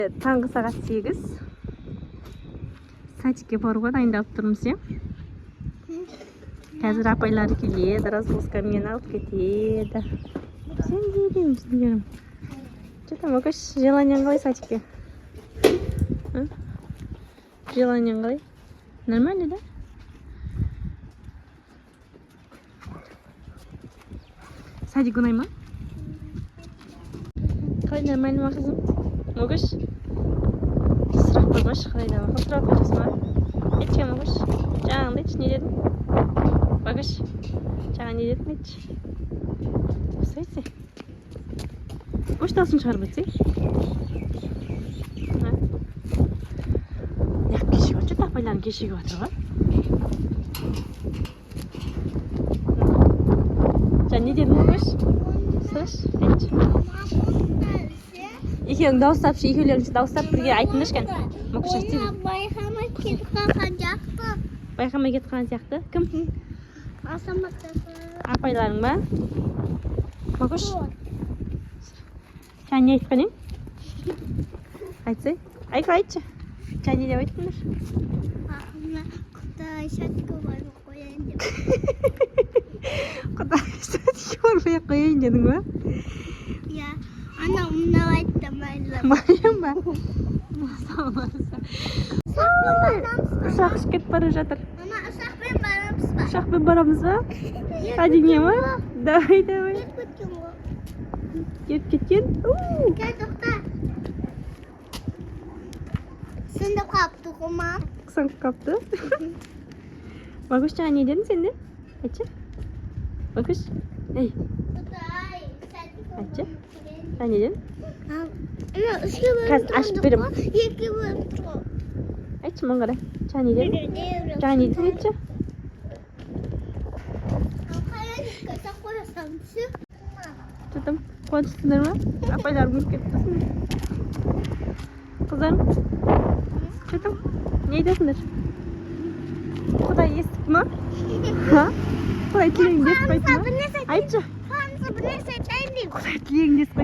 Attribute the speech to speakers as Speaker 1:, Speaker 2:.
Speaker 1: Таңғы сағат 8. Садикке баруға дайындалып тұрмыз, иә. Қазір апайлар келеді, разгрузкамен алып кетеді. Сен не деймін? Че там, Акаш, желаниең қалай садикке? А? Желаниең қалай? Нормально, да? Садик ұнай ма? Қалай, нормально ма, қызым? Могыш? Сұрақ қоймашы, қалай да мақұл сұрақ қойасың ба? Айтшы, Могыш. Жаңағынды айтшы, не дедің? Могыш, жаңа не дедің, айтшы. Осы айтсай. Қош дауысын шығарып айтсай. Неғып кешігіп жатыр? Апайларың кешігіп жатыр ғой. Жаңа не дедің, Могыш? Сұрашы, айтшы. Екеуің дауыстап, екеулерің дауыстап бірге айтыңдаршы, кәне. Могыш, айтсай.
Speaker 2: Байқамай кетіп қалған жақты.
Speaker 1: Байқамай кетіп қалған сияқты. Кім?
Speaker 2: Азамат.
Speaker 1: Апайларың ба? Могыш, жаңа не айтқан едің? Айтсай. Айка, айтшы. Жаңа не деп айттыңдар?
Speaker 2: Құдай, садикке бармай қояйын деп.
Speaker 1: Құдай, садикке бармай ақ қояйын дедің ба?
Speaker 2: Иә, анау мынау айтты, Мариям.
Speaker 1: Мариям ба?
Speaker 2: Ұшақпен барамыз ба?
Speaker 1: Ұшақ ұшып кетіп бара жатыр.
Speaker 2: Мама, ұшақпен барамыз ба?
Speaker 1: Ұшақпен барамыз ба? Садикке ма? Давай, давай.
Speaker 2: Кетіп кеткен ғой.
Speaker 1: Кетіп кеткен?
Speaker 2: Кел, тоқта. Сынып қалыпты ғой, мам.
Speaker 1: Сынып қалыпты. Магуш, жаңа не дедің сен де? Айтшы. Магуш. Ей,
Speaker 2: Құдай, садикке
Speaker 1: Айтшы.
Speaker 2: бармай қояйын.
Speaker 1: Жаңа не дедің?
Speaker 2: Ана үшке бөлініп
Speaker 1: Қазір ашып
Speaker 2: тұрған
Speaker 1: беремін.
Speaker 2: жоқ қой, екіге бөлініп тұр ғой.
Speaker 1: Айтшы, маған қара. Жаңа не дедің? Жаңа не дедің, айтшы. Че там, қуаныштысыңдар ма? Апайларың көріп кетті. Қыздарым, че там, не айтасыңдар? Құдай естіп ма? Ха? Құдай тілегіңді естіп қойды ма? Айтшы.
Speaker 2: Бір нәрсе айтайын деймін.
Speaker 1: Құдай тілегіңді естіп